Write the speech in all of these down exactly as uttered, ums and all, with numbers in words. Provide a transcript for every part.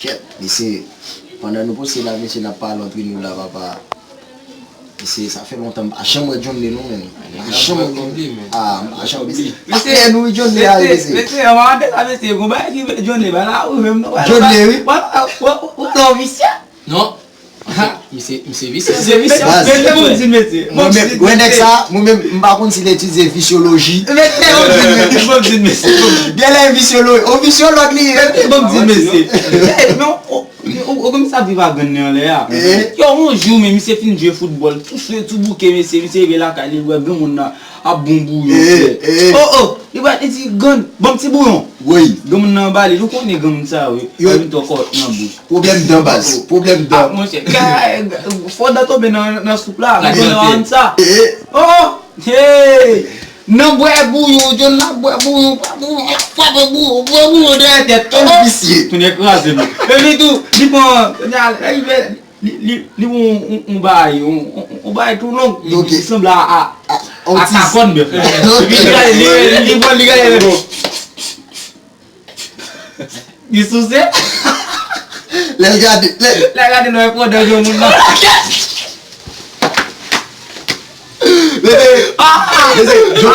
Kèt, mesye, pandan nou poste la, mesye, n ap pale antre nou la, papa. Mesye, sa fè lontan m pa janm wè John Lé non, menm. M pa janm wè John Lé. Ah, m pa janm, mesye. Patnè nou wi, John Lé a, mesye. Mesye, an pa de sa, mesye, gon bagay ki John Lé ba la wi menm non. John Lé wi. Wè, wè, wè, wè, wè, visye. Non. Misye, misye visye. Misye visye. Baz. Mete bon di mesye. Mwen menm, wè nèg sa, mwen menm, m pa konn si l etidye fisyoloji. Mete bon di mesye. Bon di mesye. Genlè fisyolo-, o fisyològ li ye. Mete bon di mesye. Hey, men, o, o, o, kòm sa viv a grann li anlè a. Eh. Yo, yon jou, men misye fin jwe foutbòl. Tou swe, tou bouke, mesye. Misye rive lakay li, wè granmoun nan ap bon bouyon, eh, frè. Eh. Oh, oh. Li pral, li di, "Grann, ban m ti bouyon." Wi. Granmoun nan ba li, nou konnen granmoun sa yo, yo vin twò kòt nan bouch. Pwoblèm dan, baz. Pwoblèm dan. Ah, monchè, fò dan tonbe nan, nan soup la, pou nan rann sa. Eh. Oh, oh, hey! Nan bwè bouyon, John la bwè bouyon, bwè bouyon, frape bouyon, bwè bouyon dèyè tèt. Yon visye. Tounen kraze nou. Epi tou, li pran, li, li, li, li, li pran yon, yon, yon bagay, yon, yon, yon bagay tou long, li, li sanble a, a, a kakòn, men frè. Epi li, li, li, li pran, li gade, li souse. Lè l gade, lè l gade nan fondè granmoun nan. Mesye, mesye, John,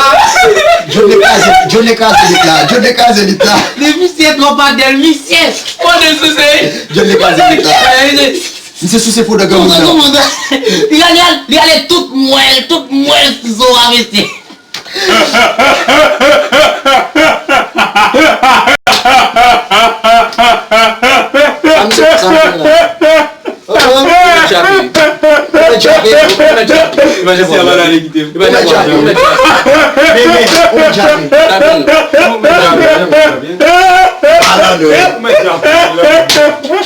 John Lé kraze, John Lé kraze lit la, John Lé kraze lit la. Li visye twòp atè, misye. Fondè souse. John Lé kraze lit la. Misye souse fondè granmoun nan. Li ale, li ale tout mwèl, tout mwèl sou zo a, mesye. Sa m, sa m fè la. Oh, oh, mwen tchape. Mwen tchape. Mwen tchape. Mwen tchape. Mwen tchape. Mwen tchape. Mwen tchape. Mwen tchape.